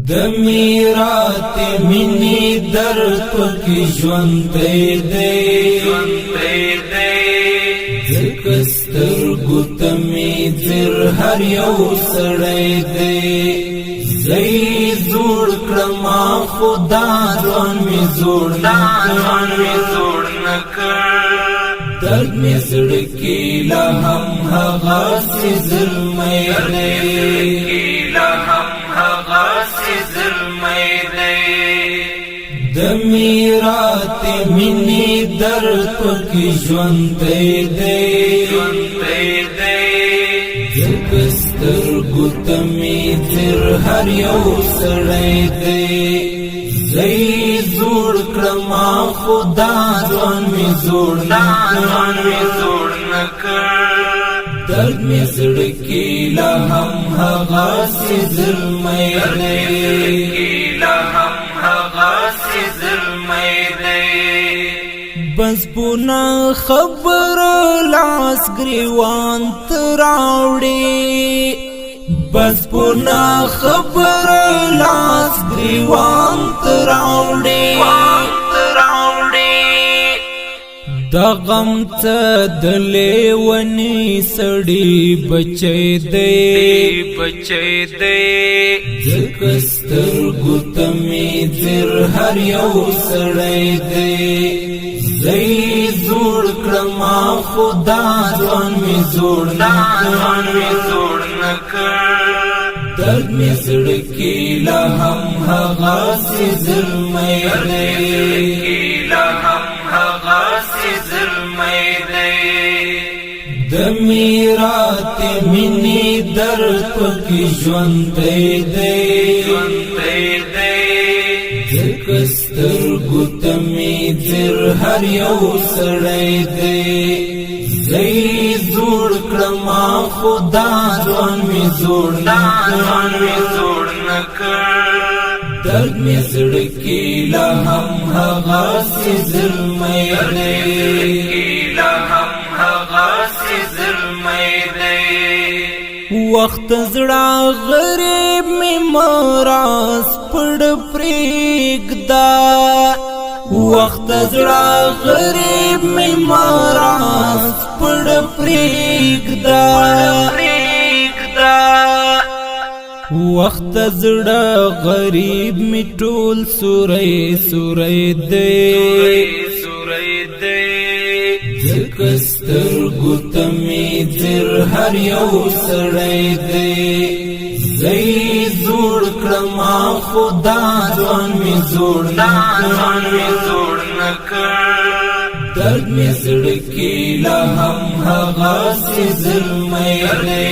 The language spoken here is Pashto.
د میرات مینې درد پکې ژوند دی، ځکه سترګو ته مې ځیر هر یو سړی دی. زه یې زوړ کړم، خو دا ځوان مې زوړ نه کړ. درد مې زړه کې لا هم هغسې زلمی دی. د میرات مینې درد پکې ژوند دی، ځکه سترګو ته مې ځیر هر یو سړی دی. زه یې زوړ کړم، خو دا ځوان مې زوړ نه کړ. درد مې زړه کې لا هم هغسې زلمی دی. بس پونا خبر لاس گریوان تراوړي، بس پونا خبر لاس گریوان تراوړي. د غم څه د لیونی سړی بچی دی، بچی دی. ځکه سترګو ته مې ځیر هر یو سړی دی. زه یې زوړ کړم، خو دا ځوان مې زوړ نه کړ. درد مې زړه کې لا هم هغسې زلمی دی. د میرات مینې درد پکې ژوند دی، ځکه سترګو ته مې ځیر هر یو سړی دی. زه یې زوړ کړم، خو دا ځوان مې زوړ نه کړ. درد مې زړه کې لا هم هغسې زلمی دی. وخت زړه غریب می مراس پړ پرېږده، وخت زړه غریب می مراس پړ پرېږده. وخت زړه غریب می ټول سورې سورې دی، ځکه سترګو ته مې ځیر هر یو سړی دی. زه یې زوړ کړم، خو دا ځوان مې زوړ نه کړ. درد مې زړه کې لا هم هغسې زلمی دی.